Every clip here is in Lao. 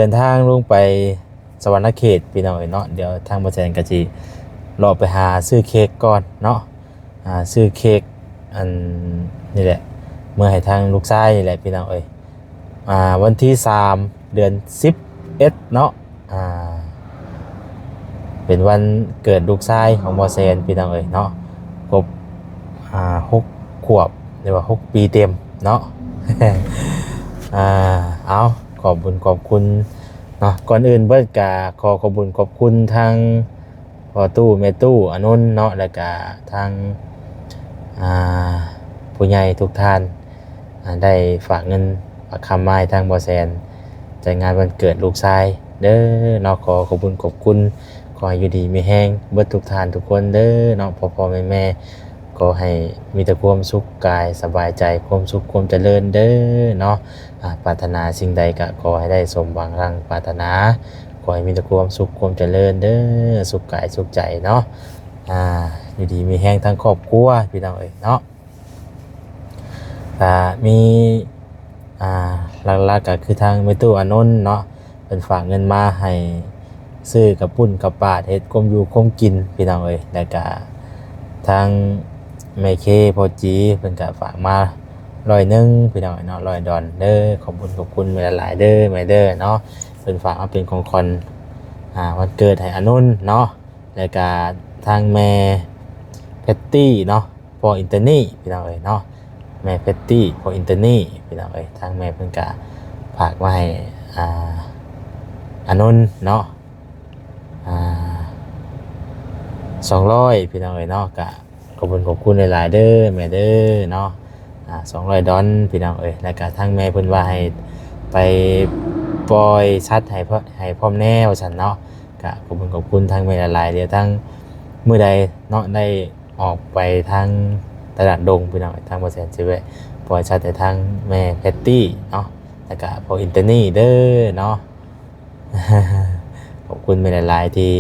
ເດີນທາງລົງໄປສະຫວັນນະເຂດພີ່ນ້ອງເອີຍເນາະ. ດຽວທາງບໍ່ແສນກໍຊິເລາະໄປຫາຊື້ເຄ້ກກ່ອນເນາະ. ອ່າ ຊື້ເຄ້ກອັນນີ້ແຫຼະ ເມືອໃຫ້ທາງລູກຊາຍນີ້ແຫຼະພີ່ນ້ອງເອີຍ. ອ່າ ວັນທີສາມ ເດືອນສິບເອັດເນາະ. ອ່າ ເປັນວັນເກີດລູກຊາຍຂອງບໍ່ແສນພີ່ນ້ອງເອີຍເນາະ. ຄົບ ອ່າ ຫົກຂວບ ຫຼືວ່າຫົກປີເຕັມເນາະ. ອ່າ ເອົາ ຂອບບຸນຂອບຄຸນເນາະ. ກ່ອນອື່ນເບິດກະຂໍຂອບບຸນຂອບຄຸນທາງພໍ່ຕູ້ແມ່ຕູ້ອານົນເນາະ ແລ້ວກະທາງ ອ່າ ຜູ້ໃຫຍ່ທຸກທ່ານ ອ່າ ໄດ້ຝາກເງິນຝາກຄຳມາໃຫ້ທາງບໍ່ແສນຈັດງານວັນເກີດລູກຊາຍເດີເນາະ. ຂໍຂອບບຸນຂອບຄຸນ ຂໍໃຫ້ຢູ່ດີມີແຮງເບິດທຸກທ່ານທຸກຄົນເດີເນາະ. ພໍ່ໆແມ່ໆ ຂໍໃຫ້ມີແຕ່ຄວາມສຸກກາຍສະບາຍໃຈ ຄວາມສຸກຄວາມຈະເລີນເດີເນາະ. ອ່າ ປາດຖະໜາສິ່ງໃດກໍຂໍໃຫ້ໄດ້ສົມຫວັງດັ່ງປາດຖະໜາ ຂໍໃຫ້ມີແຕ່ຄວາມສຸກຄວາມຈະເລີນເດີ ສຸກກາຍສຸກໃຈເນາະ. ອ່າ ຢູ່ດີມີແຮງທັງຄອບຄົວພີ່ນ້ອງເອີຍເນາະ. ກະມີ ອ່າ ຫຼັກໆກໍຄືທາງແມ່ຕູ້ອານົນເນາະ ເພິ່ນຝາກເງິນມາໃຫ້ຊື້ກະປຸ້ນກະປາດເຮັດຄວາມຢູ່ຄວາມກິນພີ່ນ້ອງເອີຍ. ແລ້ວກະທາງແມ່ເຄພໍ່ຈີເພິ່ນກະຝາກມາຮ້ອຍໜຶ່ງພີ່ນ້ອງເອີຍເນາະ ຮ້ອຍດອນເດີ. ຂອບຄຸນຂອບຄຸນແມ່ຫຼາຍໆເດີແມ່ເດີເນາະ. ເພິ່ນຝາກມາເປັນຂອງຂວັນ ອ່າ ວັນເກີດໃຫ້ອານົນເນາະ. ແລ້ວກະທາງແມ່ແພັດຕີ້ເນາະ ພໍ່ອິນເຕີນີພີ່ນ້ອງເອີຍເນາະ. ແມ່ແພັດຕີ້ ພໍ່ອິນເຕີນີພີ່ນ້ອງເອີຍ ທາງແມ່ເພິ່ນກະຝາກມາໃຫ້ ອ່າ ອານົນເນາະ ອ່າ ສອງຮ້ອຍພີ່ນ້ອງເອີຍເນາະ. ກະຂອບຄຸນຂອບຄຸນຫຼາຍໆເດີແມ່ເດີເນາະ. ອ່າ ສອງຮ້ອຍດອນພີ່ນ້ອງເອີຍ. ແລ້ວກະທາງແມ່ເພິ່ນວ່າໃຫ້ໄປປ່ອຍສັດໃຫ້ ໃຫ້ພ້ອມແດ່ວ່າຊັ້ນເນາະ. ກະຂອບຄຸນຂອບຄຸນທາງແມ່ຫຼາຍໆ. ດຽວທາງມື້ໃດເນາະ ໄດ້ອອກໄປທາງຕະຫຼາດດົງພີ່ນ້ອງເອີຍ ທາງບໍ່ແສນຊິແວະປ່ອຍສັດໃຫ້ທາງແມ່ແພັດຕີ້ເນາະ ແລ້ວກະພໍ່ອິນເຕີນີເດີເນາະ. ຂອບຄຸນແມ່ຫຼາຍໆທີ່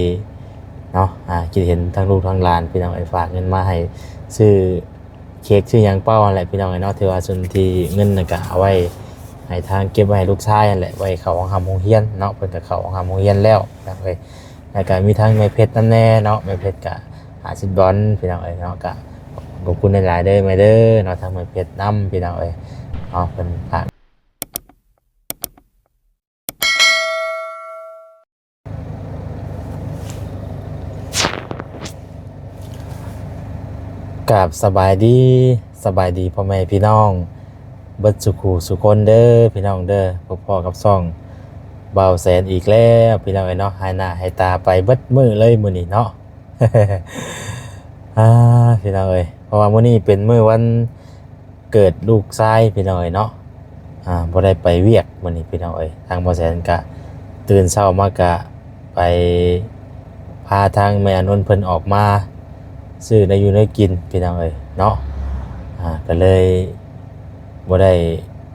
ເນາະ ອ່າ ຄິດເຫັນທັງລູກທັງຫຼານພີ່ນ້ອງເອີຍ ຝາກເງິນມາໃຫ້ຊື້ເຄ້ກຊື້ຫຍັງເປົ່າຫັ້ນແຫຼະພີ່ນ້ອງເອີຍເນາະ. ຖືວ່າສ່ວນທີ່ເງິນນັ້ນກະເອົາໄວ້ໃຫ້ທາງ ເກັບໄວ້ໃຫ້ລູກຊາຍຫັ້ນແຫຼະ ໄວ້ເຂົ້າໂຮງຮ່ຳໂຮງຮຽນເນາະ. ເພິ່ນກະເຂົ້າໂຮງຮ່ຳໂຮງຮຽນແລ້ວພີ່ນ້ອງເອີຍ. ແລ້ວກະມີທັງແມ່ເພັດນຳແດ່ເນາະ ແມ່ເພັດກະຫ້າສິບດອນພີ່ນ້ອງເອີຍເນາະ. ກະຂອບຄຸນຫຼາຍໆເດີແມ່ເດີເນາະ ທັງແມ່ເພັດນຳພີ່ນ້ອງເອີຍເນາະ. ເພິ່ນຝາກ ກາບສະບາຍດີ ສະບາຍດີພໍ່ແມ່ພີ່ນ້ອງເບິດສູ່ຄູ່ສູ່ຄົນເດີພີ່ນ້ອງເດີ. ພົບພໍ້ກັບຊ່ອງບ່າວແສນອີກແລ້ວພີ່ນ້ອງເອີຍເນາະ. ຫາຍໜ້າຫາຍຕາໄປເບິດມື້ເລີຍມື້ນີ້ເນາະ. ອ່າ ພີ່ນ້ອງເອີຍ ເພາະວ່າມື້ນີ້ເປັນມື້ວັນເກີດລູກຊາຍພີ່ນ້ອງເອີຍເນາະ. ອ່າ ບໍ່ໄດ້ໄປວຽກມື້ນີ້ພີ່ນ້ອງເອີຍ. ທາງບ່າວແສນກະຕື່ນເຊົ້າມາກະໄປພາທາງແມ່ອານົນເພິ່ນອອກມາຊື້ແນວຢູ່ແນວກິນພີ່ນ້ອງເອີຍເນາະ. ອ່າ ກະເລີຍບໍ່ໄດ້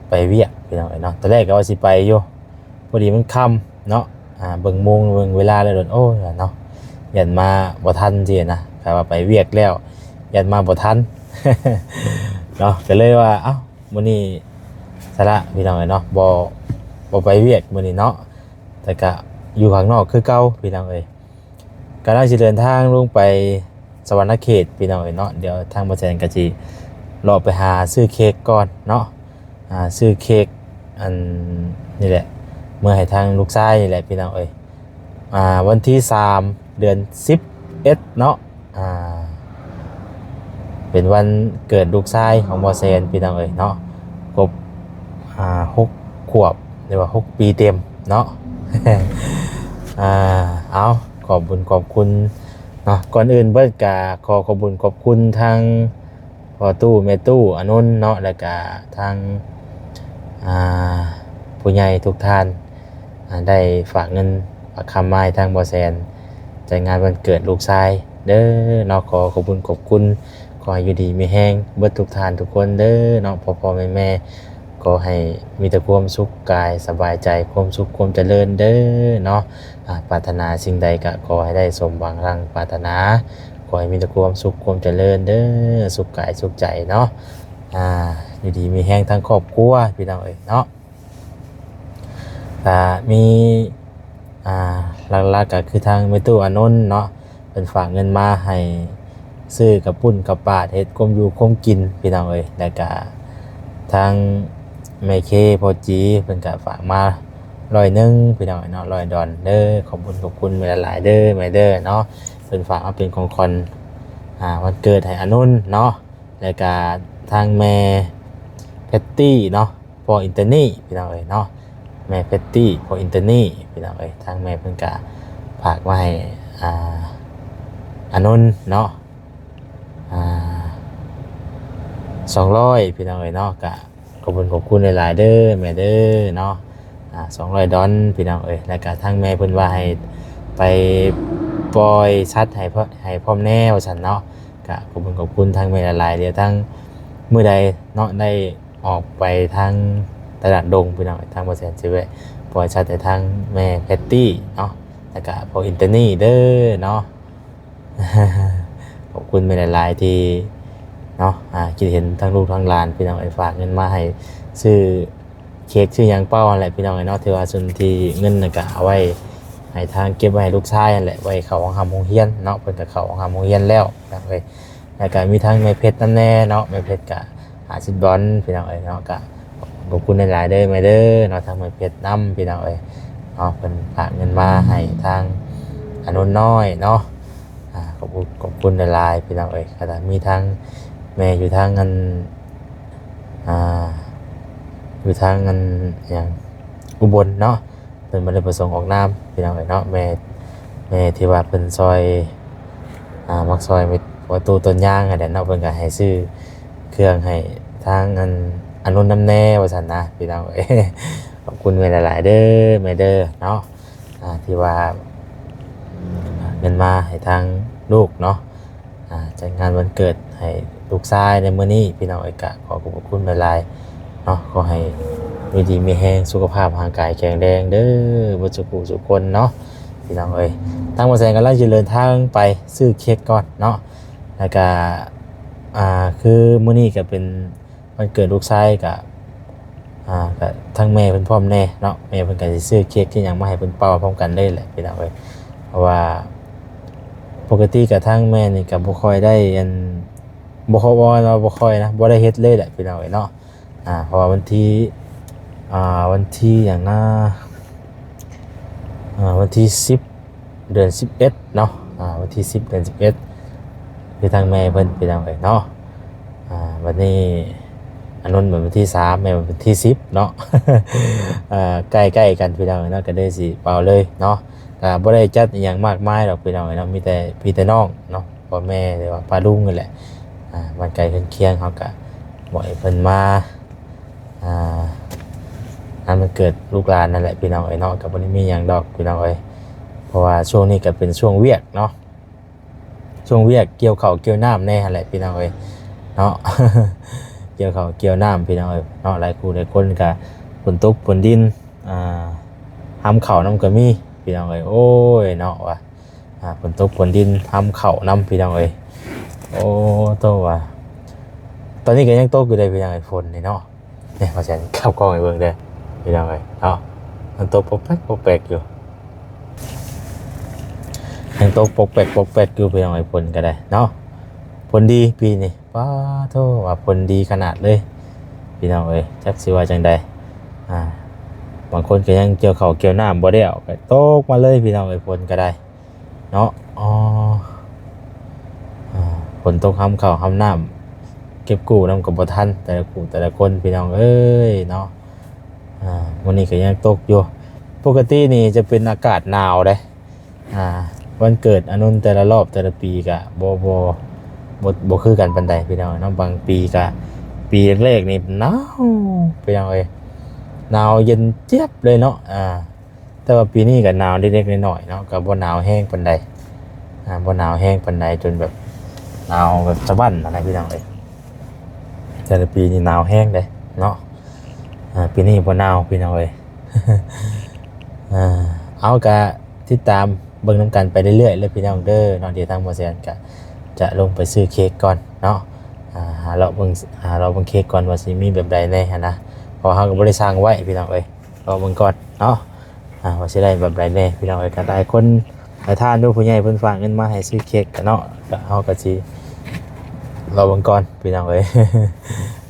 ໄປວຽກພີ່ນ້ອງເອີຍເນາະ. ຕອນແລກກະວ່າຊິໄປຢູ່ ພໍດີມັນຄ່ຳເນາະ. ອ່າ ເບິ່ງໂມງເບິ່ງເວລາແລ້ວ ໂອ້ຍເນາະ ຢ້ານມາບໍ່ທັນຊີ້ນະ. ຖ້າວ່າໄປວຽກແລ້ວຢ້ານມາບໍ່ທັນເນາະ. ກະເລີຍວ່າ ເອົ້າ ມື້ນີ້ສະລະພີ່ນ້ອງເອີຍເນາະ ບໍ່ ບໍ່ໄປວຽກມື້ນີ້ເນາະ. ແຕ່ກະຢູ່ຂ້າງນອກຄືເກົ່າພີ່ນ້ອງເອີຍ. ກຳລັງຊິເດີນທາງລົງໄປສະຫວັນນະເຂດພີ່ນ້ອງເອີຍເນາະ. ດຽວທາງບໍ່ແສນກໍຊິເລາະໄປຫາຊື້ເຄ້ກກ່ອນເນາະ. ອ່າ ຊື້ເຄ້ກອັນນີ້ແຫຼະ ເມືອໃຫ້ທາງລູກຊາຍນີ້ແຫຼະພີ່ນ້ອງເອີຍ. ອ່າ ວັນທີສາມ ເດືອນສິບເອັດເນາະ. ອ່າ ເປັນວັນເກີດລູກຊາຍຂອງບໍ່ແສນພີ່ນ້ອງເອີຍເນາະ. ຄົບ ອ່າ ຫົກຂວບ ຫຼືວ່າຫົກປີເຕັມເນາະ. ອ່າ ເອົາ ຂອບບຸນຂອບຄຸນເນາະ. ກ່ອນອື່ນເບິດກະຂໍຂອບບຸນຂອບຄຸນທາງພໍ່ຕູ້ແມ່ຕູ້ອານົນເນາະ ແລ້ວກະທາງ ອ່າ ຜູ້ໃຫຍ່ທຸກທ່ານ ອ່າ ໄດ້ຝາກເງິນຝາກຄຳມາໃຫ້ທາງບໍ່ແສນຈັດງານວັນເກີດລູກຊາຍເດີເນາະ. ຂໍຂອບບຸນຂອບຄຸນ ຂໍໃຫ້ຢູ່ດີມີແຮງເບິດທຸກທ່ານທຸກຄົນເດີເນາະ ພໍ່ໆແມ່ໆ. ຂໍໃຫ້ມີແຕ່ຄວາມສຸກກາຍສະບາຍໃຈ ຄວາມສຸກຄວາມຈະເລີນເດີເນາະ. ອ່າ ປາດຖະໜາສິ່ງໃດກະຂໍໃຫ້ໄດ້ສົມຫວັງດັ່ງປາດຖະໜາ ຂໍໃຫ້ມີແຕ່ຄວາມສຸກຄວາມຈະເລີນເດີ ສຸກກາຍສຸກໃຈເນາະ. ອ່າ ຢູ່ດີມີແຮງທັງຄອບຄົວພີ່ນ້ອງເອີຍເນາະ. ກະມີ ອ່າ ຫຼັກໆກໍຄືທາງແມ່ຕູ້ອານົນເນາະ ເພິ່ນຝາກເງິນມາໃຫ້ຊື້ກະປຸ້ນກະປາດເຮັດຄວາມຢູ່ຄວາມກິນພີ່ນ້ອງເອີຍ. ແລ້ວກະທາງແມ່ເຄພໍ່ຈີເພິ່ນກະຝາກມາຮ້ອຍໜຶ່ງພີ່ນ້ອງເອີຍເນາະ ຮ້ອຍດອນເດີ. ຂອບຄຸນຂອບຄຸນແມ່ຫຼາຍໆເດີແມ່ເດີເນາະ ເພິ່ນຝາກມາເປັນຂອງຂວັນ ອ່າ ວັນເກີດໃຫ້ອານົນເນາະ. ແລ້ວກະທາງແມ່ແພັດຕີ້ເນາະ ພໍ່ອິນເຕີນີພີ່ນ້ອງເອີຍເນາະ ແມ່ແພັດຕີ້ພໍ່ອິນເຕີນີພີ່ນ້ອງເອີຍ. ທາງແມ່ເພິ່ນກະຝາກມາໃຫ້ ອ່າ ອານົນເນາະ ອ່າ ສອງຮ້ອຍພີ່ນ້ອງເອີຍເນາະ. ກະຂອບຄຸນຂອບຄຸນຫຼາຍໆເດີແມ່ເດີເນາະ ອ່າ ສອງຮ້ອຍດອນພີ່ນ້ອງເອີຍ. ແລ້ວກະທາງແມ່ເພິ່ນວ່າໃຫ້ໄປປ່ອຍສັດໃຫ້ ໃຫ້ພ້ອມແດ່ວ່າຊັ້ນເນາະ. ກະຂອບຄຸນຂອບຄຸນທາງແມ່ຫຼາຍໆ. ດຽວທາງມື້ໃດເນາະ ໄດ້ອອກໄປທາງຕະຫຼາດດົງພີ່ນ້ອງ ທາງບໍ່ແສນຊິແວະປ່ອຍສັດໃຫ້ທາງແມ່ແພັດຕີ້ເນາະ ແລ້ວກະພໍ່ອິນເຕີນີເດີເນາະ. ຂອບຄຸນແມ່ຫຼາຍໆທີ່ເນາະ ອ່າ ຄິດເຫັນທາງລູກທາງຫຼານພີ່ນ້ອງເອີຍ ຝາກເງິນມາໃຫ້ຊື້ເຄັກຊື້ຫຍັງເປົ່າຫັ້ນແຫຼະພີ່ນ້ອງເອີຍເນາະ. ຖືວ່າສ່ວນທີ່ເງິນນັ້ນກະເອົາໄວ້ໃຫ້ທາງ ເກັບໄວ້ໃຫ້ລູກຊາຍຫັ້ນແຫຼະ ໄວ້ເຂົ້າໂຮງຮ່ຳໂຮງຮຽນເນາະ ເພິ່ນກະເຂົ້າໂຮງຮ່ຳໂຮງຮຽນແລ້ວພີ່ນ້ອງເອີຍ. ແລ້ວກະມີທັງແມ່ເພັດນຳແດ່ເນາະ ແມ່ເພັດກະຫ້າສິບດອນພີ່ນ້ອງເອີຍເນາະ. ກະຂອບຄຸນຫຼາຍໆເດີແມ່ເດີເນາະ ທັງແມ່ເພັດນຳພີ່ນ້ອງເອີຍເນາະ ເພິ່ນຝາກເງິນມາໃຫ້ທາງອານົນນ້ອຍເນາະ. ອ່າ ຂອບຄຸນຂອບຄຸນຫຼາຍໆພີ່ນ້ອງເອີຍ. ກະມີທັງແມ່ຢູ່ທາງອັນ ອ່າ ຢູ່ທາງອັນຫຍັງ ອຸບົນເນາະ ເພິ່ນບໍ່ໄດ້ປະສົງອອກນາມພີ່ນ້ອງເອີຍເນາະ. ແມ່ ແມ່ທີ່ວ່າເພິ່ນຊ່ອຍ ອ່າ ມັກຊ່ອຍປະຕູຕົ້ນຍາງຫັ້ນແຫຼະເນາະ ເພິ່ນກະໃຫ້ຊື້ເຄື່ອງໃຫ້ທາງອັນ ອານົນນຳແດ່ວ່າຊັ້ນນະພີ່ນ້ອງເອີຍ. ຂອບຄຸນແມ່ຫຼາຍໆເດີແມ່ເດີເນາະ ອ່າ ທີ່ວ່າເງິນມາໃຫ້ທາງລູກເນາະ ອ່າ ຈັດງານວັນເກີດໃຫ້ລູກຊາຍໃນມື້ນີ້ພີ່ນ້ອງເອີຍ. ກະຂໍຂອບພະຄຸນຫຼາຍໆເນາະ ຂໍໃຫ້ຢູ່ດີມີແຮງ ສຸຂະພາບຮ່າງກາຍແຂງແຮງເດີ ເບິດສູ່ຜູ້ສູ່ຄົນເນາະພີ່ນ້ອງເອີຍ. ທາງບໍ່ແສນກຳລັງຈະເດີນທາງໄປຊື້ເຄັກກ່ອນເນາະ ແລ້ວກະ ອ່າ ຄືມື້ນີ້ກະເປັນ ວັນເກີດລູກຊາຍກະ ອ່າ ກະທັງແມ່ເພິ່ນພ້ອມແດ່ເນາະ ແມ່ເພິ່ນກະຊິຊື້ເຄັກຊື້ຫຍັງມາໃຫ້ເພິ່ນເປົ່າພ້ອມກັນເລີຍແຫຼະພີ່ນ້ອງເອີຍ. ເພາະວ່າປົກກະຕິກະທາງແມ່ນີ້ກະບໍ່ຄ່ອຍໄດ້ອັນ ບໍ່ຄ່ອຍ ບໍ່ວ່າບໍ່ຄ່ອຍນະ ບໍ່ໄດ້ເຮັດເລີຍແຫຼະພີ່ນ້ອງເອີຍເນາະ. ອ່າ ເພາະວ່າວັນທີ ອ່າ ວັນທີຫຍັງນະ ອ່າ ວັນທີສິບ ເດືອນສິບເອັດເນາະ ອ່າ ວັນທີສິບ ເດືອນສິບເອັດ ຄືທາງແມ່ເພິ່ນພີ່ນ້ອງເອີຍເນາະ. ອ່າ ບັດນີ້ອານົນເປັນວັນທີສາມ ແມ່ເປັນວັນທີສິບເນາະ ເອີ ໃກ້ໆກັນພີ່ນ້ອງເອີຍເນາະ ກະເລີຍຊິເປົ່າເລີຍເນາະ. ກະບໍ່ໄດ້ຈັດອີ່ຫຍັງມາກມາຍດອກພີ່ນ້ອງເອີຍເນາະ ມີແຕ່ພີ່ແຕ່ນ້ອງເນາະ ພໍ່ແມ່ ຫຼືວ່າປ້າລຸງນີ້ແຫຼະ ອ່າ ບ້ານໃກ້ເຮືອນຄຽງເຮົາກະບອກໃຫ້ເພິ່ນມາ ອ່າ ງານວັນເກີດລູກຫຼານນັ້ນແຫຼະພີ່ນ້ອງເອີຍເນາະ. ກະບໍ່ໄດ້ມີຫຍັງດອກພີ່ນ້ອງເອີຍ ເພາະວ່າຊ່ວງນີ້ກະເປັນຊ່ວງວຽກເນາະ ຊ່ວງວຽກກ່ຽວເຂົ້າກ່ຽວນ້ຳແດ່ຫັ້ນແຫຼະພີ່ນ້ອງເອີຍເນາະ ກ່ຽວເຂົ້າກ່ຽວນ້ຳພີ່ນ້ອງເອີຍເນາະ. ຫຼາຍຄູ່ຫຼາຍຄົນກະຝົນຕົກຝົນດິນ ອ່າ ຮຳເຂົ້ານຳກະມີພີ່ນ້ອງເອີຍ ໂອ້ຍເນາະວ່າ ອ່າ ຝົນຕົກຝົນດິນຮຳເຂົ້ານຳພີ່ນ້ອງເອີຍ. ໂອ້ ໂຕວ່າ ຕອນນີ້ກະຍັງຕົກຢູ່ເດ້ພີ່ນ້ອງເອີຍ ຝົນນີ້ເນາະ. ນີ້ ມາແຊນຂັບກ້ອງໃຫ້ເບິ່ງເດີພີ່ນ້ອງເອີຍເນາະ ມັນຕົກປົກແປັກປົກແປັກຢູ່ ຍັງຕົກປົກແປັກປົກແປັກຢູ່ພີ່ນ້ອງເອີຍ. ຝົນກະໄດ້ເນາະ ຝົນດີປີນີ້ ປາໂທ ວ່າຝົນດີຂະໜາດເລີຍພີ່ນ້ອງເອີຍ ຈັກຊິວ່າຈັ່ງໃດ. ອ່າ ບາງຄົນກະຍັງກ່ຽວເຂົ້າກ່ຽວນ້ຳບໍ່ແລ້ວ ກະຕົກມາເລີຍພີ່ນ້ອງເອີຍ ຝົນກະໄດ້ ເນາະ. ອໍ ອ່າ ຝົນຕົກຮຳເຂົ້າຮຳນ້ຳ ເກັບກູ້ນຳກະບໍ່ທັນ ແຕ່ລະຄູ່ແຕ່ລະຄົນພີ່ນ້ອງເອີຍເນາະ. ອ່າ ມື້ນີ້ກະຍັງຕົກຢູ່ ປົກກະຕິນີ້ຈະເປັນອາກາດໜາວເດ້. ອ່າ ວັນເກີດອານົນແຕ່ລະລອບແຕ່ລະປີກະບໍ່ ບໍ່ ບໍ່ ບໍ່ຄືກັນປານໃດພີ່ນ້ອງເນາະ. ບາງປີກະ ປີແລກໆນີ້ໜາວພີ່ນ້ອງເອີຍ ໜາວເຢັນຈຽບເລີຍເນາະ. ອ່າ ແຕ່ວ່າປີນີ້ກະໜາວເລັກໆນ້ອຍໆເນາະ ກະບໍ່ໜາວແຮງປານໃດ. ອ່າ ບໍ່ໜາວແຮງປານໃດ ຈົນແບບໜາວແບບສະບັ້ນຫັ້ນນະພີ່ນ້ອງເອີຍ. ແຕ່ລະປີນີ້ໜາວແຮງເດ້ເນາະ. ອ່າ ປີນີ້ບໍ່ໜາວພີ່ນ້ອງເອີຍ. ອ່າ ເອົາ ກະຕິດຕາມເບິ່ງນຳກັນໄປເລື້ອຍໆເລີຍພີ່ນ້ອງເດີເນາະ. ດຽວທາງບໍ່ແສນກະຈະລົງໄປຊື້ເຄັກກ່ອນເນາະ. ອ່າ ຫາເລາະເບິ່ງ ຫາເລາະເບິ່ງເຄັກກ່ອນວ່າຊິມີແບບໃດແດ່ຫັ້ນນະ ເພາະວ່າເຮົາກະບໍ່ໄດ້ສັ່ງໄວ້ພີ່ນ້ອງເອີຍ. ລໍເບິ່ງກ່ອນເນາະ. ອ່າ ວ່າຊິໄດ້ແບບໃດແດ່ພີ່ນ້ອງເອີຍ. ກໍຫຼາຍຄົນຫຼາຍທ່ານຢູ່ ຜູ້ໃຫຍ່ເພິ່ນຝາກເງິນມາໃຫ້ຊື້ເຄ້ກກັນເນາະ, ກໍເຮົາກໍຊິລໍເບິ່ງກ່ອນພີ່ນ້ອງເອີຍ.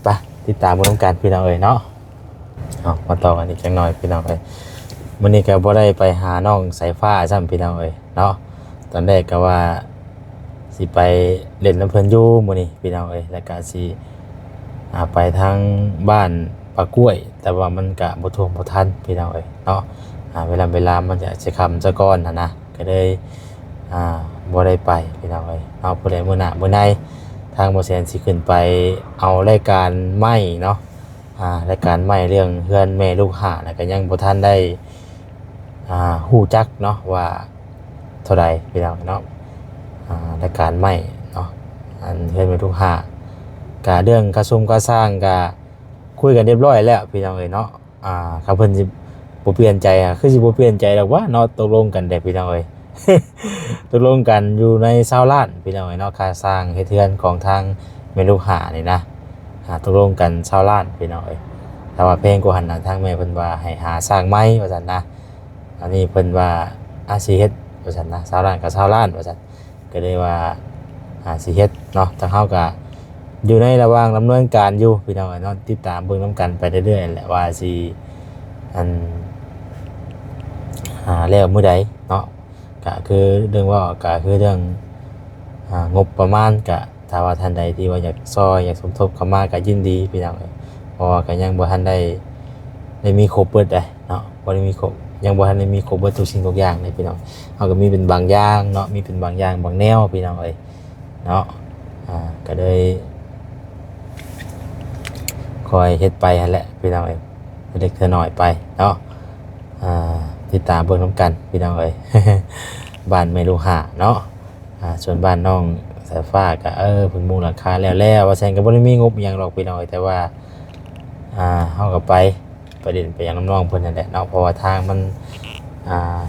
ໄປຕິດຕາມເບິ່ງນຳກັນພີ່ນ້ອງເອີຍເນາະ. ເອົາ ມາຕໍ່ກັນອີກຈັກໜ່ອຍພີ່ນ້ອງເອີຍ. ມື້ນີ້ກໍບໍ່ໄດ້ໄປຫານ້ອງສາຍຟ້າຊ້ຳພີ່ນ້ອງເອີຍເນາະ. ຕອນແລກກໍວ່າຊິໄປຫຼິ້ນນຳເພິ່ນຢູ່ມື້ນີ້ພີ່ນ້ອງເອີຍ, ແລ້ວກໍຊິ ອ່າ ໄປທາງບ້ານປາກ້ວຍ, ແຕ່ວ່າມັນກະບໍ່ທົ່ວງບໍ່ທັນພີ່ນ້ອງເອີຍເນາະ. ອ່າ ເວລາ ເວລາມັນກະຊິຄ່ຳຊະກ່ອນຫັ້ນນະ, ກໍເລີຍ ອ່າ ບໍ່ໄດ້ໄປພີ່ນ້ອງເອີຍເນາະ. ຜູ້ໃດມື້ໜ້າມື້ໃນ ທາງບໍ່ແສນຊິຂຶ້ນໄປເອົາລາຍການໃໝ່ເນາະ, ອ່າ ລາຍການໃໝ່ເລື່ອງເຮືອນແມ່ລູກຫ້າ ແລ້ວກໍຍັງບໍ່ທັນໄດ້ ອ່າ ຮູ້ຈັກເນາະວ່າເທົ່າໃດພີ່ນ້ອງເນາະ. ອ່າ ລາຍການໃໝ່ເນາະ ອັນເຮືອນແມ່ລູກຫ້າ ກະເລື່ອງຄ່າຊົງຄ່າສ້າງກະຄຸຍກັນຮຽບຮ້ອຍແລ້ວພີ່ນ້ອງເອີຍເນາະ. ອ່າ ຖ້າເພິ່ນຊິບໍ່ປ່ຽນໃຈ ກໍຄືຊິບໍ່ປ່ຽນໃຈດອກຫວາເນາະ, ຕົກລົງກັນແດ່ພີ່ນ້ອງເອີຍ. ຕົກລົງກັນຢູ່ໃນຊາວລ້ານພີ່ນ້ອງເອີຍເນາະ, ຄ່າສ້າງເຮັດເຮືອນຂອງທາງແມ່ລູກຫ້ານີ້ນະ. ອ່າ ຕົກລົງກັນຊາວລ້ານພີ່ນ້ອງເອີຍ, ຖ້າວ່າແພງກວ່າຫັ້ນນະ ທາງແມ່ເພິ່ນວ່າໃຫ້ຫາສ້າງໃໝ່ວ່າຊັ້ນນະ. ອັນນີ້ເພິ່ນວ່າ ອາ ຊິເຮັດວ່າຊັ້ນນະ, ຊາວລ້ານກໍຊາວລ້ານວ່າຊັ້ນ. ກໍເລີຍວ່າ ອາ ຊິເຮັດເນາະ, ທາງເຮົາກໍຢູ່ໃນລະຫວ່າງດຳເນີນການຢູ່ພີ່ນ້ອງເອີຍເນາະ. ຕິດຕາມເບິ່ງນຳກັນໄປເລື້ອຍໆແຫຼະ ວ່າຊິ ອັນ ອາ ແລ້ວມື້ໃດເນາະ. ກະຄືເລື່ອງເວົ້າ ກະຄືເລື່ອງ ອາ ງົບປະມານ ກະ ຖ້າວ່າທ່ານໃດທີ່ວ່າຢາກຊ່ອຍ ຢາກສົມທົບເຂົ້າມາ ກະຍິນດີພີ່ນ້ອງເອີຍ, ເພາະວ່າກະຍັງບໍ່ທັນໄດ້ ໄດ້ມີຄົບເບິດເດ້ເນາະ, ບໍ່ໄດ້ມີຄົບ ຍັງບໍ່ທັນໄດ້ມີຄົບເບິດທຸກສິ່ງທຸກຢ່າງເດ້ພີ່ນ້ອງ. ເຮົາກໍມີເປັນບາງຢ່າງເນາະ, ມີເປັນບາງຢ່າງບາງແນວພີ່ນ້ອງເອີຍເນາະ. ອາ ກໍເລີຍຄ່ອຍເຮັດໄປຫັ້ນແຫຼະພີ່ນ້ອງເອີຍ, ເລັກເທື່ອໜ້ອຍໄປເນາະ. ອາ ຕິດຕາມເບິ່ງນຳກັນພີ່ນ້ອງເອີຍ, ບ້ານແມ່ລູກຫ້າເນາະ. ອາ ສ່ວນບ້ານນ້ອງສາຍຟ້າກໍ ເອີ ເພິ່ນມຸງຫຼັງຄາແລ້ວໆ ວ່າຊັ້ນ, ກໍບໍ່ໄດ້ມີງົບອີ່ຫຍັງດອກພີ່ນ້ອງເອີຍ, ແຕ່ວ່າ ອາ ເຮົາກໍໄປ ໄປຫຼິ້ນໄປຫຍັງນຳນ້ອງເພິ່ນນັ້ນແຫຼະເນາະ, ເພາະວ່າທາງມັນ ອ່າ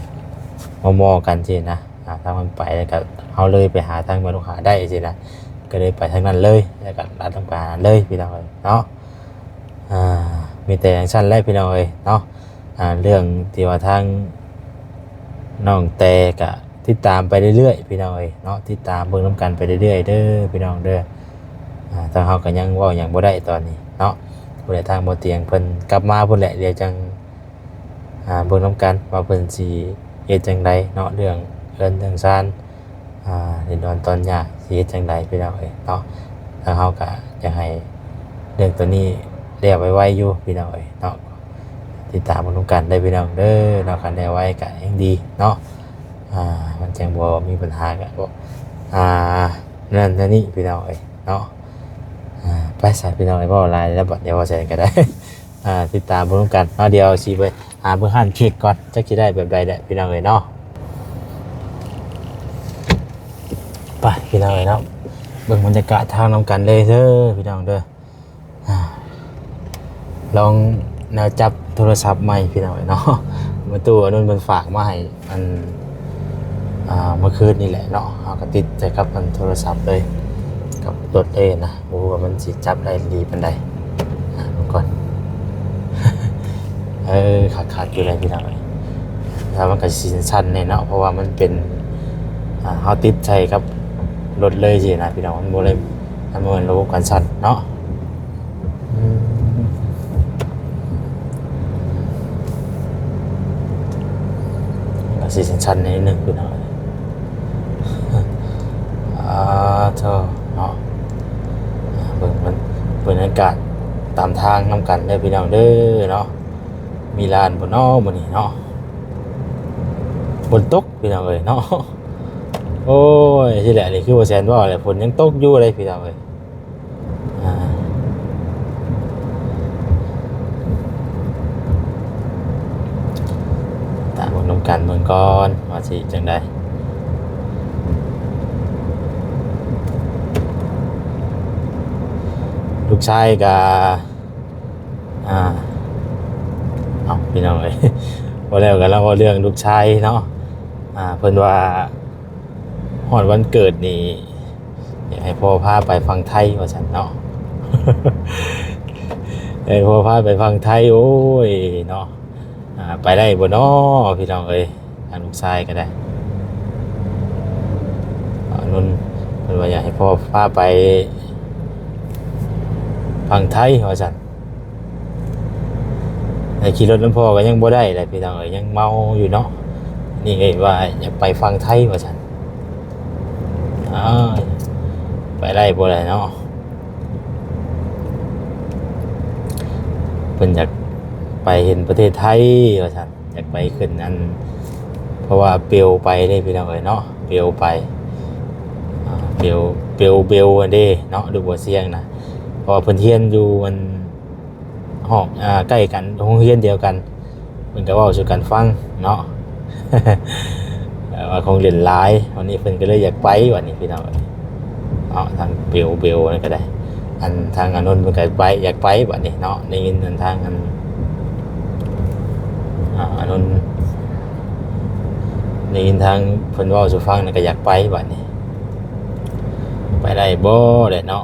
ມໍ່ໆກັນຊີ້ນະ. ອ່າ ທາງມັນໄປ ແລ້ວກໍເຮົາເລີຍໄປຫາທາງແມ່ລູກຫ້າໄດ້ຊີ້ນະ, ກໍເລີຍໄປທາງນັ້ນເລີຍ ແລ້ວກໍລັດລົງໄປຫານັ້ນເລີຍພີ່ນ້ອງເອີຍເນາະ. ອ່າ ມີແຕ່ຈັ່ງຊັ້ນແຫຼະພີ່ນ້ອງເອີຍເນາະ. ອ່າ ເລື່ອງທີ່ວ່າທາງນ້ອງແຕ່ກະຕິດຕາມໄປເລື້ອຍໆ ພີ່ນ້ອງເອີຍເນາະ, ຕິດຕາມເບິ່ງນຳກັນໄປເລື້ອຍໆເດີພີ່ນ້ອງເດີ. ອ່າ ທາງເຮົາກໍຍັງເວົ້າຫຍັງບໍ່ໄດ້ຕອນນີ້ເນາະ, ຜູ້ໃດທາງບໍ່ຕຽງເພິ່ນກັບມາພຸ້ນແຫຼະ, ດຽວຈັ່ງ ອ່າ ເບິ່ງນຳກັນວ່າເພິ່ນຊິເຮັດຈັ່ງໃດເນາະ, ເລື່ອງເຮືອນເລື່ອງຊານ ອ່າ ດິນດອນຕອນຫຍ້າຊິເຮັດຈັ່ງໃດພີ່ນ້ອງເອີຍເນາະ. ທາງເຮົາກໍຢາກໃຫ້ເລື່ອງໂຕນີ້ແລ້ວໄວໆຢູ່ພີ່ນ້ອງເອີຍເນາະ. ຕິດຕາມເບິ່ງນຳກັນເດີພີ່ນ້ອງເດີເນາະ, ຄັນແລ້ວໄວກໍແຮ່ງດີເນາະ. ອ່າ ມັນຈັ່ງບໍ່ມີບັນຫາ ກໍ ອ່າ ນັ້ນນັ້ນນີ້ພີ່ນ້ອງເອີຍເນາະ. ອ່າ ໄປຊະພີ່ນ້ອງເອີຍ, ເວົ້າຫຼາຍແລ້ວບັດ ດຽວເວົ້າໃສ່ກໍໄດ້. ອ່າ ຕິດຕາມເບິ່ງນຳກັນເນາະ, ດຽວຊິໄປຫາເບິ່ງຮ້ານເຄ້ກກ່ອນ, ຈັກຊິໄດ້ແບບໃດແຫຼະພີ່ນ້ອງເອີຍເນາະ. ໄປພີ່ນ້ອງເອີຍເນາະ, ເບິ່ງບັນຍາກາດທາງນຳກັນເລີຍເດີພີ່ນ້ອງເດີ. ອ່າ ລອງແນວຈັບໂທລະສັບໃໝ່ພີ່ນ້ອງເອີຍເນາະ, ມື້ຕູ້ອານຸນເພິ່ນຝາກມາໃຫ້ ອັນ ອ່າ ເມື່ອຄືນນີ້ແຫຼະເນາະ, ເຮົາກໍຕິດໃສ່ກັບ ອັນ ໂທລະສັບເລີຍ ກັບລົດເລີຍນະ. ບໍ່ຮູ້ວ່າມັນຊິຈັບໄດ້ດີປານໃດ. ອ່າ ເບິ່ງກ່ອນ. ເອີ ຄັກໆຢູ່ເລີຍພີ່ນ້ອງເອີຍ, ແລ້ວມັນກໍຊິສັ່ນໆແດ່ເນາະ, ເພາະວ່າມັນເປັນ ອ່າ ເຮົາຕິດໃສ່ກັບລົດເລີຍຊີ້ນະພີ່ນ້ອງ, ມັນບໍ່ໄດ້ ມັນບໍ່ແມ່ນລະບົບການສັ່ນເນາະ. ອືມ ກໍຊິສັ່ນໆໜ້ອຍໜຶ່ງພີ່ນ້ອງ. ອ່າ ໂທ້ເນາະ, ເບິ່ງມັນ ເບິ່ງບັນຍາກາດຕາມທາງນຳກັນເດີພີ່ນ້ອງເດີເນາະ. ມີຮ້ານບໍ່ເນາະມື້ນີ້ເນາະ? ຝົນຕົກພີ່ນ້ອງເອີຍເນາະ. ໂອ້ຍ ທີ່ແຫຼະນີ້ຄືບໍ່ແຊນເວົ້າແຫຼະ, ຝົນຍັງຕົກຢູ່ເດ້ພີ່ນ້ອງເອີຍ. ອ່າ ຕາມເບິ່ງນຳກັນເບິ່ງກ່ອນວ່າຊິຈັ່ງໃດ. ລູກຊາຍກະ ອ່າ ເອົາ ພີ່ນ້ອງເອີຍ ເວົ້າແລ້ວກໍລາວເວົ້າເລື່ອງລູກຊາຍເນາະ. ອ່າ ເພິ່ນວ່າຮອດວັນເກີດນີ້ ຢາກໃຫ້ພໍ່ພາໄປຝັ່ງໄທວ່າຊັ້ນເນາະ. ໃຫ້ພໍ່ພາໄປຝັ່ງໄທ ໂອ້ຍເນາະ. ອ່າ ໄປໄດ້ບໍ່ນໍພີ່ນ້ອງເອີຍ ທາງລູກຊາຍກໍໄດ້. ອານົນເພິ່ນວ່າຢາກໃຫ້ພໍ່ພາໄປຝັ່ງໄທວ່າຊັ້ນ. ແຕ່ຂີ່ລົດນຳພໍ່ກໍຍັງບໍ່ໄດ້ແຫຼະພີ່ນ້ອງເອີຍ ຍັງເມົາຢູ່ເນາະ. ນີ້ເອີຍວ່າຢາກໄປຝັ່ງໄທວ່າຊັ້ນ. ອ້າຍ ໄປໄດ້ບໍ່ໄດ້ເນາະ. ເພິ່ນຢາກໄປເຫັນປະເທດໄທວ່າຊັ້ນ ຢາກໄປຂຶ້ນອັນ ເພາະວ່າເປວໄປເດ້ພີ່ນ້ອງເອີຍເນາະ ເປວໄປ ອ່າ ເປວ ເປວເບວຫັ້ນເດ້ເນາະ ຫຼືບໍ່ສຽງນະ ເພາະວ່າເພິ່ນຮຽນຢູ່ອັນ ຫ້ອງ ອ່າ ໃກ້ກັນ ໂຮງຮຽນດຽວກັນ ເພິ່ນກໍເວົ້າສູ່ກັນຟັງເນາະ ເອີ ວ່າຂອງຫຼິ້ນຫຼາຍ. ວັນນີ້ເພິ່ນກໍເລີຍຢາກໄປບັດນີ້ພີ່ນ້ອງເອີຍເນາະ ທາງເບວເບວນັ້ນກໍໄດ້ ອັນທາງອານົນເພິ່ນກໍໄປ ຢາກໄປບັດນີ້ເນາະ. ໄດ້ຍິນອັນທາງອັນ ອ່າ ອານົນ ໄດ້ຍິນທາງເພິ່ນເວົ້າສູ່ຟັງນັ້ນກໍຢາກໄປບັດນີ້ ໄປໄດ້ບໍ່ແຫຼະເນາະ.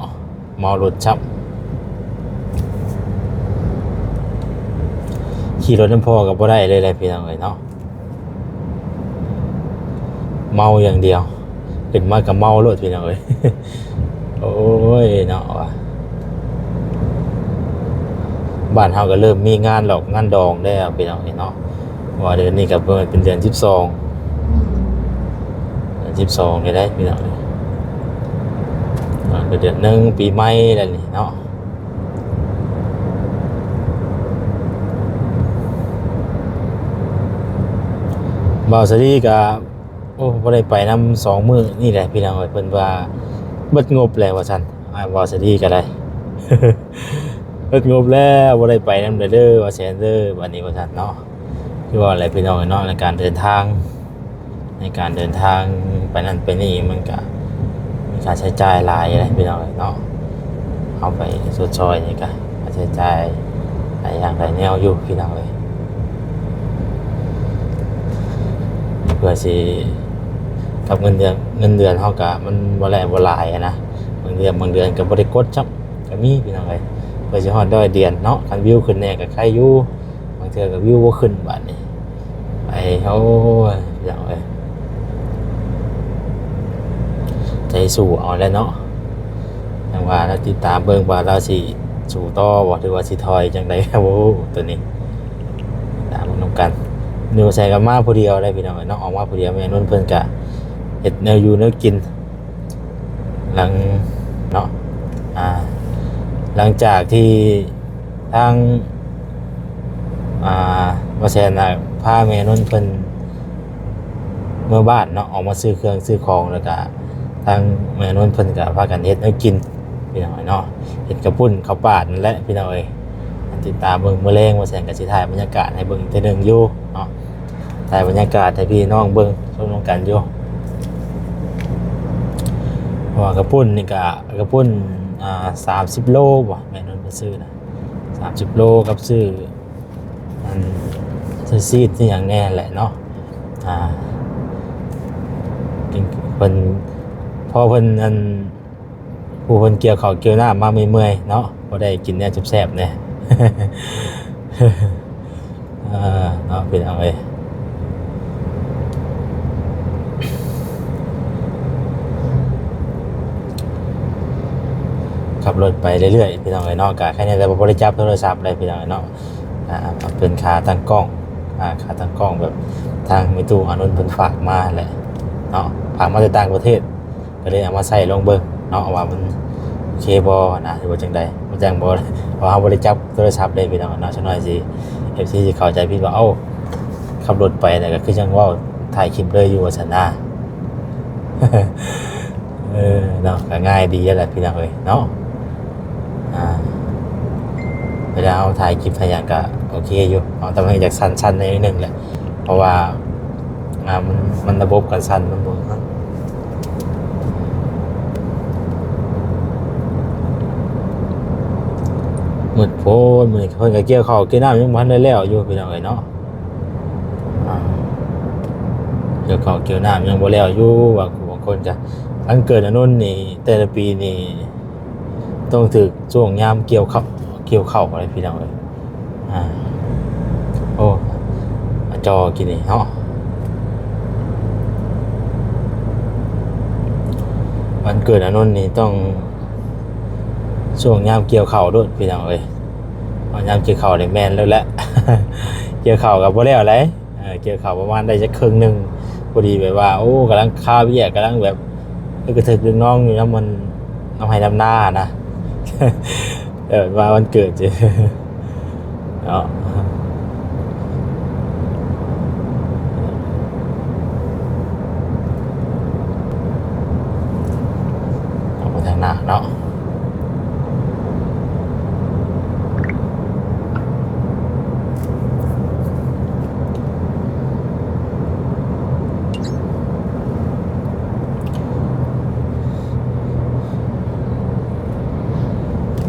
ເມົາລົດຊ້ຳ ຂີ່ລົດນຳພໍ່ກໍບໍ່ໄດ້ເລີຍແຫຼະພີ່ນ້ອງເອີຍເນາະ ເມົາຢ່າງດຽວ ຂຶ້ນມາກໍເມົາໂລດພີ່ນ້ອງເອີຍ. ໂອ້ຍເນາະ ວ່າບ້ານເຮົາກໍເລີ່ມມີງານຫຼອກງານດອງແລ້ວພີ່ນ້ອງເອີຍເນາະ. ເພາະວ່າເດືອນນີ້ກໍເປັນເດືອນສິບສອງ ເດືອນສິບສອງນີ້ໄດ໋ພີ່ນ້ອງເອີຍ ກໍເດືອນໜຶ່ງ ປີໃໝ່ແລ້ວນີ້ເນາະ. ບ່າວສາລີກໍ ໂອ້ ບໍ່ໄດ້ໄປນຳສອງມື້ນີ້ແຫຼະພີ່ນ້ອງເອີຍ ເພິ່ນວ່າເບິດງົບແລ້ວວ່າຊັ້ນ. ອ້າຍບ່າວສາລີກໍໄດ້ ເບິດງົບແລ້ວ ບໍ່ໄດ້ໄປນຳເດີ ເດີ ວ່າແຊນເດີ ບັດນີ້ວ່າຊັ້ນເນາະ. ຄືວ່າແຫຼະພີ່ນ້ອງເອີຍເນາະ ໃນການເດີນທາງ ໃນການເດີນທາງໄປນັ້ນໄປນີ້ ມັນກະມີຄ່າໃຊ້ຈ່າຍຫຼາຍເດ້ພີ່ນ້ອງເອີຍເນາະ. ເຮົາໄປຊົດຊ່ອຍນີ້ກະຄ່າໃຊ້ຈ່າຍຫຼາຍຢ່າງຫຼາຍແນວຢູ່ພີ່ນ້ອງເອີຍ ເພື່ອຊິກັບເງິນເດືອນ ເງິນເດືອນເຮົາກະມັນບໍ່ແຫຼະບໍ່ຫຼາຍຫັ້ນນະ ບາງເດືອນ ບາງເດືອນກະບໍ່ໄດ້ກົດຊ້ຳ ກະມີພີ່ນ້ອງເອີຍ ເພື່ອຊິຮອດຮ້ອຍດຽນເນາະ. ຄັນວິວຂຶ້ນແດ່ກະໄຄຢູ່ ບາງເທື່ອກໍວິວບໍ່ຂຶ້ນບາດນີ້ ໄປ ໂອ້ຍ ພີ່ນ້ອງເອີຍ ໃຈສູ້ເອົາແຫຼະເນາະ. ຈັ່ງວ່າລາວຕິດຕາມເບິ່ງວ່າລາວຊິສູ້ຕໍ່ບໍ່ ຫຼືວ່າຊິຖອຍຈັ່ງໃດ ບໍ່ຮູ້ໂຕນີ້ ຕາມເບິ່ງນຳກັນ. ນີ້ບໍ່ໃສ່ກັບມາຜູ້ດຽວໄດ໋ພີ່ນ້ອງເອີຍເນາະ ອອກມາຜູ້ດຽວ ແມ່ນົນເພິ່ນກະເຮັດແນວຢູ່ແນວກິນ ຫຼັງເນາະ ອ່າ ຫຼັງຈາກທີ່ທາງ ອ່າ ບໍ່ແຊນນະ ພາແມ່ນົນເພິ່ນເມືອບ້ານເນາະ ອອກມາຊື້ເຄື່ອງຊື້ຂອງ ແລ້ວກະທາງແມ່ນົນເພິ່ນກະພາກັນເຮັດແນວກິນພີ່ນ້ອງເນາະ ເຮັດເຂົ້າປຸ້ນເຂົ້າປາດນັ້ນແຫຼະພີ່ນ້ອງເອີຍ. ຕິດຕາມເບິ່ງ ມື້ແລງບໍ່ແຊນກະຊິຖ່າຍບັນຍາກາດໃຫ້ເບິ່ງເທື່ອໜຶ່ງຢູ່ເນາະ. ຖ່າຍບັນຍາກາດໃຫ້ພີ່ນ້ອງເບິ່ງຊົມນຳກັນຢູ່ ເພາະວ່າເຂົ້າປຸ້ນນີ້ກະ ເຂົ້າປຸ້ນ ອ່າ ສາມສິບໂລບໍ່ ແມ່ນົນໄປຊື້ນະ ສາມສິບໂລ ກັບຊື້ອັນ ຊື້ຊີດ ຊື້ຫຍັງແດ່ແຫຼະເນາະ. ອ່າ ເພິ່ນ ພໍເພິ່ນອັນ ຜູ້ເພິ່ນກ່ຽວເຂົ້າກ່ຽວນ້ຳມາເມື່ອຍໆເນາະ ພໍໄດ້ກິນແນວແຊບໆແດ່ ເອີ ເນາະ ພີ່ນ້ອງເອີຍ. ຂັບລົດໄປເລື້ອຍໆ ພີ່ນ້ອງເອີຍເນາະ ກະໃຄແນ່ແຕ່ວ່າບໍ່ໄດ້ຈັບໂທລະສັບເລີຍ ພີ່ນ້ອງເອີຍເນາະ. ອ່າ ເປັນຂາຕັ້ງກ້ອງ ອ່າ ຂາຕັ້ງກ້ອງແບບທາງແມ່ຕູ້ອານົນເພິ່ນຝາກມາແຫຼະເນາະ ຝາກມາແຕ່ຕ່າງປະເທດ ກໍເລີຍເອົາມາໃຊ້ລອງເບິ່ງເນາະ ວ່າມັນໂອເຄບໍ່ນະ ຫຼືວ່າຈັ່ງໃດ. ມັນຈັ່ງບໍ່ ເພາະເຮົາບໍ່ໄດ້ຈັບໂທລະສັບເດ້ພີ່ນ້ອງເນາະ ຈັກໜ້ອຍຊິ ເອັຟຊີ ຊິເຂົ້າໃຈຜິດວ່າ ເອົ້າ ຂັບລົດໄປແລ້ວກໍຄືຈັ່ງເວົ້າຖ່າຍຄລິບເລີຍຢູ່ວ່າຊັ້ນນະ. ເອີ ເນາະ ກໍງ່າຍດີແຫຼະພີ່ນ້ອງເອີຍເນາະ. ອ່າ ເວລາເຮົາຖ່າຍຄລິບຖ່າຍຫຍັງກໍໂອເຄຢູ່ເນາະ ແຕ່ມັນຢາກສັ່ນໆໜ້ອຍໜຶ່ງແຫຼະ ເພາະວ່າ ອ່າ ມັນ ມັນລະບົບການສັ່ນມັນບໍ່ ມືດໂພດ ມື້ນີ້ເພິ່ນກໍກ່ຽວເຂົ້າກ່ຽວນ້ຳຍັງບໍ່ທັນໄດ້ແລ້ວຢູ່ ພີ່ນ້ອງເອີຍເນາະ. ອ່າ ກ່ຽວເຂົ້າກ່ຽວນ້ຳຍັງບໍ່ແລ້ວຢູ່ ບາງ ບາງຄົນກໍ ອັນເກີດອານົນນີ້ ແຕ່ລະປີນີ້ຕ້ອງຖືກຊ່ວງຍາມກ່ຽວເຂົ້າ ກ່ຽວເຂົ້າເລີຍພີ່ນ້ອງເອີຍ. ອ່າ ໂອ້ ຈໍກິນນີ້ເນາະ. ວັນເກີດອານົນນີ້ຕ້ອງຊ່ວງຍາມກ່ຽວເຂົ້າໂລດພີ່ນ້ອງເອີຍ. ເພາະຍາມກ່ຽວເຂົ້ານີ້ແມ່ນໂລດແຫຼະ ກ່ຽວເຂົ້າກໍບໍ່ແລ້ວໃດ. ເອີ ກ່ຽວເຂົ້າປະມານໄດ້ຈັກເຄິ່ງໜຶ່ງ ພໍດີແບບວ່າ ໂອ້ ກຳລັງຄາວຽກ ກຳລັງແບບ ເອີ ກະເຖິກລຶກນອງຢູ່ນຳມັນ ນຳໄຮ່ນຳນານະ ເອີ ວ່າວັນເກີດ ເນາະ. ອອກໄປທາງໜ້າເນາະ.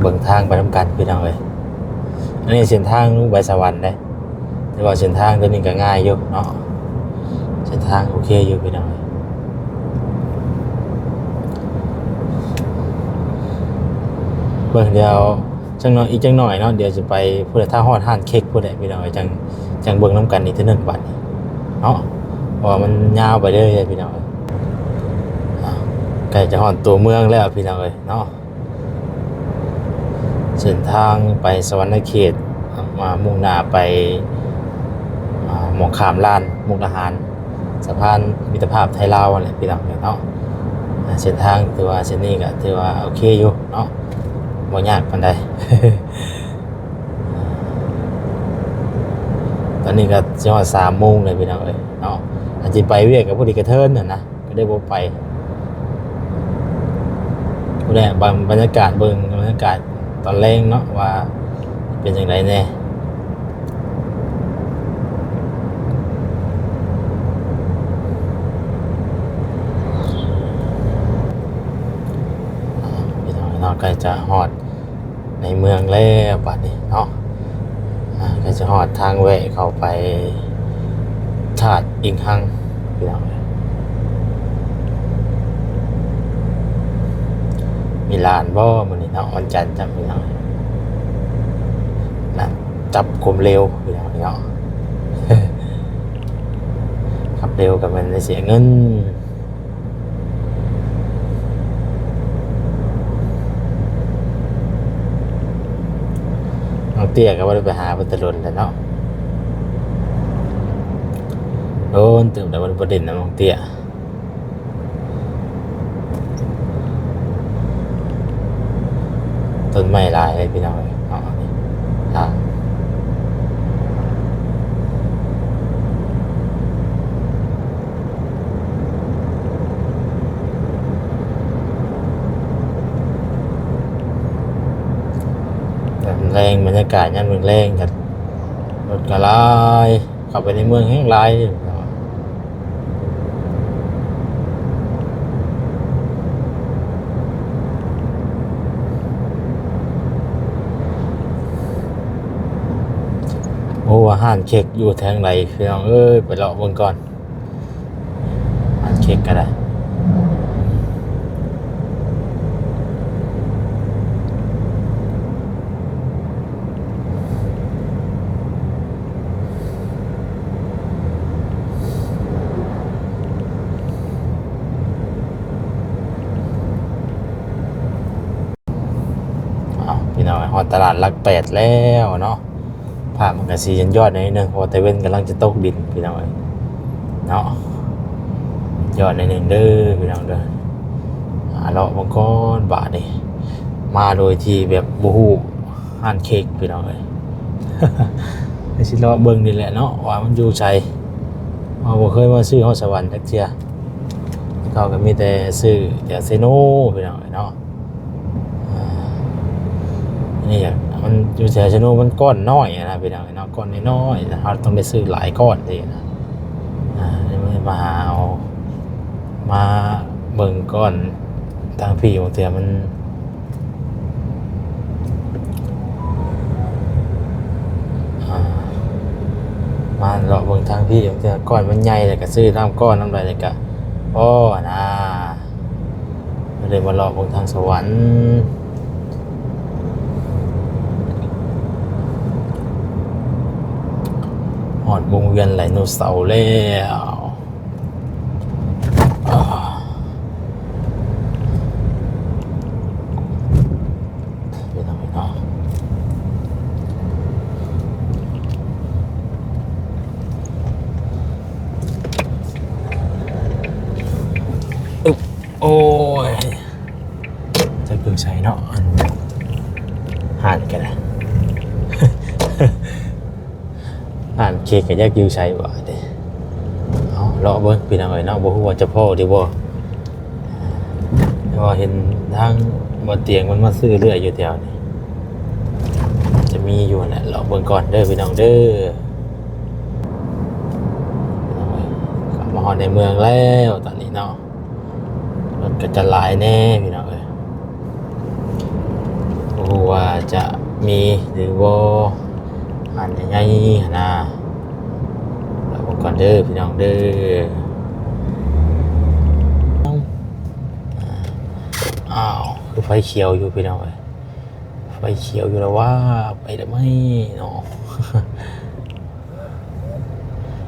ເບິ່ງທາງໄປນຳກັນພີ່ນ້ອງເອີຍ. ອັນນີ້ເສັ້ນທາງໄປສະຫວັນເດ້. ແຕ່ວ່າເສັ້ນທາງໂຕນີ້ກໍງ່າຍຢູ່ເນາະ ເສັ້ນທາງໂອເຄຢູ່ພີ່ນ້ອງ. ເບິ່ງ ດຽວຈັກໜ້ອຍ ອີກຈັກໜ້ອຍເນາະ ດຽວຊິໄປພຸ້ນແຫຼະ ຖ້າຮອດຮ້ານເຄັກພຸ້ນແຫຼະພີ່ນ້ອງ ຈັ່ງ ຈັ່ງເບິ່ງນຳກັນອີກເທື່ອໜຶ່ງບັດນີ້ເນາະ ເພາະວ່າມັນຍາວໄປເລີຍພີ່ນ້ອງ. ໃກ້ຈະຮອດຕົວເມືອງແລ້ວພີ່ນ້ອງເອີຍເນາະ. ເສັ້ນທາງໄປສະຫວັນນະເຂດ ມາ ມຸ່ງໜ້າໄປ ອ່າ ໝ່ອງຂ້າມລານມຸກດາຫານ ສະພານມິດຕະພາບໄທລາວຫັ້ນແຫຼະພີ່ນ້ອງເອີຍເນາະ. ເສັ້ນທາງຖືວ່າເສັ້ນນີ້ກໍຖືວ່າໂອເຄຢູ່ເນາະ ບໍ່ຍາກປານໃດ. ຕອນນີ້ກໍຊິຮອດສາມໂມງແລ້ວພີ່ນ້ອງເອີຍເນາະ. ອາດຊິໄປວຽກກໍພໍດີກະເທີນຫັ້ນນະ ກໍໄດ້ບໍ່ໄປ. ພຸ້ນແຫຼະ ບັນ ບັນຍາກາດ ເບິ່ງບັນຍາກາດຕອນແລງເນາະ ວ່າເປັນຈັ່ງໃດແດ່. ພີ່ນ້ອງເນາະ ໃກ້ຈະຮອດ ໃນເມືອງແລ້ວບາດນີ້ເນາະ. ອ່າ ໃກ້ຈະຮອດທາງແວະເຂົ້າໄປທາດອິງຮັງພີ່ນ້ອງເອີຍ. ມີລານບໍ່ມື້ນີ້ເນາະ ວັນຈັນຈ້ຳພີ່ນ້ອງເອີຍ. ລານຈັບຄວາມເລັວພີ່ນ້ອງເນາະ ຂັບເລັວກໍແມ່ນໄດ້ເສຍເງິນ. ນ້ອງເຕ້ຍກໍບໍ່ໄດ້ໄປຫາເພິ່ນແຕ່ດົນແລ້ວເນາະ ດົນເຕີບແລ້ວບໍ່ໄດ້ມາຫຼິ້ນນຳນ້ອງເຕ້ຍ. ຕົ້ນໄມ້ຫຼາຍເລີຍພີ່ນ້ອງເອີຍເນາະ ນີ້ ທາງ ຍາມແລງ ບັນຍາກາດຍາມແລງໆ ກໍລົດກໍຫຼາຍ ເຂົ້າໄປໃນເມືອງແຮ່ງຫຼາຍ. ບໍ່ຮູ້ວ່າຮ້ານເຄັກຢູ່ແຖວໃດພີ່ນ້ອງເອີຍ ໄປເລາະເບິ່ງກ່ອນ. ອັນເຄັກກໍໄດ້ ເອົາ ພີ່ນ້ອງ ຮອດຕະຫຼາດຫຼັກແປດແລ້ວເນາະ. ພາບມັນກະຊິຢ້ອນໆໜ້ອຍໜຶ່ງ ເພາະວ່າຕາເວັນກຳລັງຈະຕົກດິນພີ່ນ້ອງເອີຍເນາະ. ຢ້ອນໜ້ອຍໜຶ່ງເດີພີ່ນ້ອງເດີ. ຫາເລາະເບິ່ງກ່ອນບາດນີ້ ມາໂດຍທີ່ແບບບໍ່ຮູ້ຮ້ານເຄັກພີ່ນ້ອງເອີຍ. ກໍຊິເລາະເບິ່ງນີ້ແຫຼະເນາະ ວ່າມັນຢູ່ໃສ ເຮົາບໍ່ເຄີຍມາຊື້ຮອດສະຫວັນຈັກເທື່ອ. ເຂົາກໍມີແຕ່ຊື້ແຖວເຊໂນພີ່ນ້ອງເອີຍເນາະ. ອ່າ ອັນນີ້ມັນຢູ່ແຖວເຊໂນ ມັນກ້ອນນ້ອຍນະພີ່ນ້ອງເນາະ ກ້ອນນ້ອຍໆ ເຮົາຕ້ອງໄດ້ຊື້ຫຼາຍກ້ອນເດ້ນະ. ອ່າ ນີ້ມາຫາເອົາ ມາເບິ່ງກ້ອນທາງພີ້ ບາງເທື່ອມັນ ອ່າ ມາເລາະເບິ່ງທາງພີ້ ບາງເທື່ອກ້ອນມັນໃຫຍ່ ແລ້ວກໍຊື້ນຳກ້ອນນຳໃດ ແລ້ວກໍພໍນະ. ກໍເລີຍມາເລາະເບິ່ງທາງສະຫວັນ. ຮອດວົງວຽນໄດໂນເສົາແລ້ວ. ອາ ເປັນຫຍັງເນາະ? ໂອ້ຍ ຈັກຢູ່ໃສເນາະ ອັນ ຮ້ານກະໄດ້ ຮ້ານເຄັກກະຈັກຢູ່ໃສບາດນີ້. ເອົາ ເລາະເບິ່ງພີ່ນ້ອງເອີຍເນາະ ບໍ່ຮູ້ວ່າຈະພໍ້ຫຼືບໍ່. ແຕ່ວ່າເຫັນທາງບໍ່ຕຽງມັນມາຊື້ເລື້ອຍຢູ່ແຖວນີ້ ຈະມີຢູ່ຫັ້ນແຫຼະ. ເລາະເບິ່ງກ່ອນເດີພີ່ນ້ອງເດີ. ພີ່ນ້ອງເອີຍ ເຂົ້າມາຮອດໃນເມືອງແລ້ວຕອນນີ້ເນາະ. ລົດກະຈະຫຼາຍແດ່ພີ່ນ້ອງເອີຍ ບໍ່ຮູ້ວ່າຈະມີຫຼືບໍ່ ຮ້ານໃຫຍ່ໆຫັ້ນນະ. ລະເບິ່ງກ່ອນເດີພີ່ນ້ອງເດີ. ອ້າວ ຄືໄຟຂຽວຢູ່ພີ່ນ້ອງເອີຍ ໄຟຂຽວຢູ່ລະວ່າ ໄປລະໄໝເນາະ.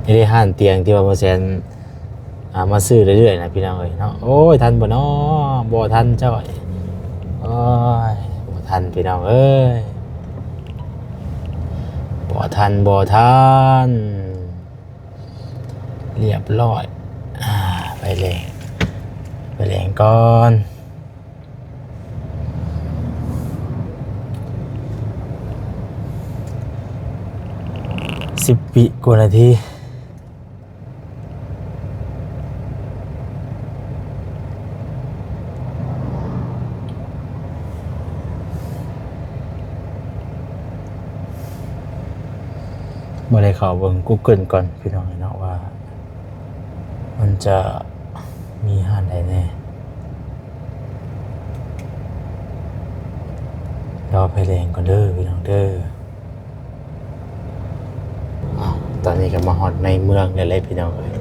ນີ້ເດ້ຮ້ານຕຽງທີ່ວ່າບໍ່ແຊນ ອ່າ ມາຊື້ເລື້ອຍໆນະພີ່ນ້ອງເອີຍເນາະ. ໂອ້ຍ ທັນບໍ່ນໍ? ບໍ່ທັນເຈົ້າ. ໂອ້ຍ ບໍ່ທັນພີ່ນ້ອງເອີຍ ບໍ່ທັນ ບໍ່ທັນ. ລຽບຮ້ອຍ ອ່າ ໄຟແດງ ໄຟແດງກ່ອນ. ສິບວິກວ່ານາທີ. ບໍ່ໄດ້ເຂົ້າເບິ່ງ Google ກ່ອນພີ່ນ້ອງເນາະ ວ່າມັນຈະມີຮ້ານໃດແດ່. ລໍໄຟແດງກ່ອນເດີພີ່ນ້ອງເດີ. ອ້າວ ຕອນນີ້ກະມາຮອດໃນເມືອງແລ້ວແຫຼະພີ່ນ້ອງເອີຍ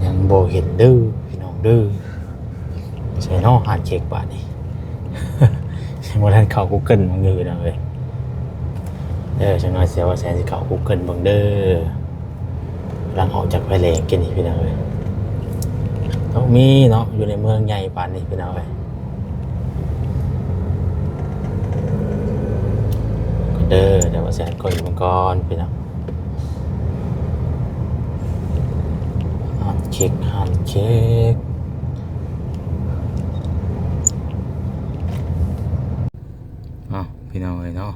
ຍັງບໍ່ເຫັນເດີພີ່ນ້ອງເດີ. ໃສເນາະຮ້ານເຄັກບາດນີ້ ຍັງບໍ່ທັນເຂົ້າ Google ເບິ່ງຢູ່ພີ່ນ້ອງເອີຍ. ເອີ ຈັກໜ່ອຍສຽວວ່າແຊນຊິເຂົ້າ Google ເບິ່ງເດີ ກຳລັງອອກຈາກໄຟແດງກີ້ນີ້ພີ່ນ້ອງເອີຍ. ຕ້ອງມີເນາະ ຢູ່ໃນເມືອງໃຫຍ່ປານນີ້ພີ່ນ້ອງເອີຍ. ເດີ ດຽວວ່າແຊນກົດເບິ່ງກ່ອນພີ່ນ້ອງ. ຮ້ານເຄັກ ຮ້ານເຄັກ. ອ້າວ ພີ່ນ້ອງເອີຍເນາະ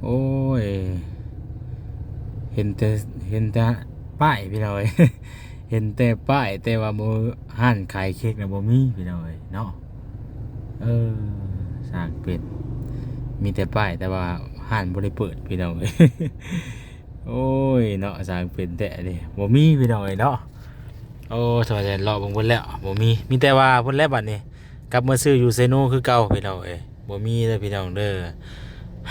ໂອ້ຍ ເຫັນແຕ່ ເຫັນແຕ່ປ້າຍພີ່ນ້ອງເອີຍ ເຫັນແຕ່ປ້າຍ ແຕ່ວ່າບໍ່ ຮ້ານຂາຍເຄັກນະບໍ່ມີພີ່ນ້ອງເອີຍເນາະ. ເອີ ຊ່າງເປັນ ມີແຕ່ປ້າຍ ແຕ່ວ່າຮ້ານບໍ່ໄດ້ເປີດພີ່ນ້ອງເອີຍ. ໂອ້ຍເນາະ ຊ່າງເປັນແທ້ເດ້ ບໍ່ມີພີ່ນ້ອງເອີຍເນາະ. ໂອ້ ສະບາຍໃຈ ເລາະເບິ່ງເບິດແລ້ວ ບໍ່ມີ ມີແຕ່ວ່າພຸ້ນແຫຼະບາດນີ້ ກັບມາຊື້ຢູ່ເຊໂນຄືເກົ່າພີ່ນ້ອງເອີຍ. ບໍ່ມີເດີພີ່ນ້ອງເດີ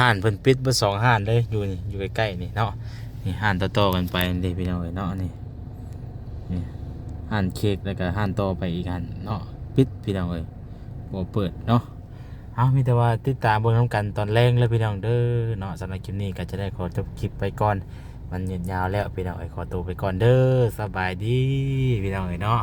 ຮ້ານເພິ່ນປິດເບິດສອງຮ້ານເລີຍ ຢູ່ນີ້ ຢູ່ໃກ້ໆນີ້ເນາະ. ນີ້ຮ້ານຕໍ່ໆກັນໄປນີ້ເດ້ພີ່ນ້ອງເອີຍເນາະ. ນີ້ ນີ້ຮ້ານເຄັກ ແລ້ວກະຮ້ານຕໍ່ໄປອີກຫັ້ນເນາະ ປິດພີ່ນ້ອງເອີຍ ບໍ່ເປີດເນາະ. ເອົາ ມີແຕ່ວ່າຕິດຕາມເບິ່ງນຳກັນຕອນແລງເລີຍພີ່ນ້ອງເດີເນາະ. ສຳລັບຄລິບນີ້ກະຈະໄດ້ຂໍຈົບຄລິບໄປກ່ອນ ມັນຍືດຍາວແລ້ວພີ່ນ້ອງເອີຍ. ຂໍໂຕໄປກ່ອນເດີ ສະບາຍດີພີ່ນ້ອງເອີຍເນາະ.